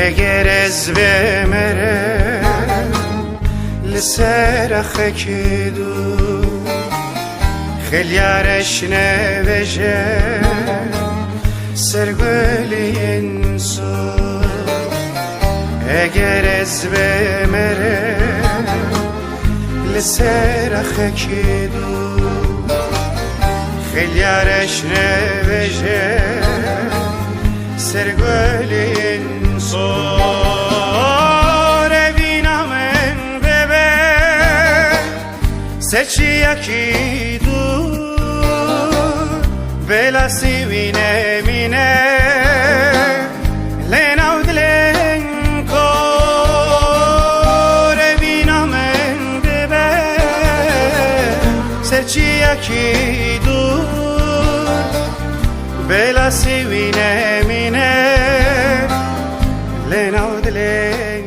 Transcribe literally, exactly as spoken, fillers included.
Eger ez bimrim li ser axekî dû, xelyar eşne veje ser gulên sor. Eger ez bimrim li ser axekî dû, xelyar eşne veje ser gulên sor. Evîna min bibe ser çiyakî dûr, bêlasî wî nemîne lê nav dilên kor. Evîna min bibe ser çiyakî dûr, bêlasî wî nemîne lê nav dilên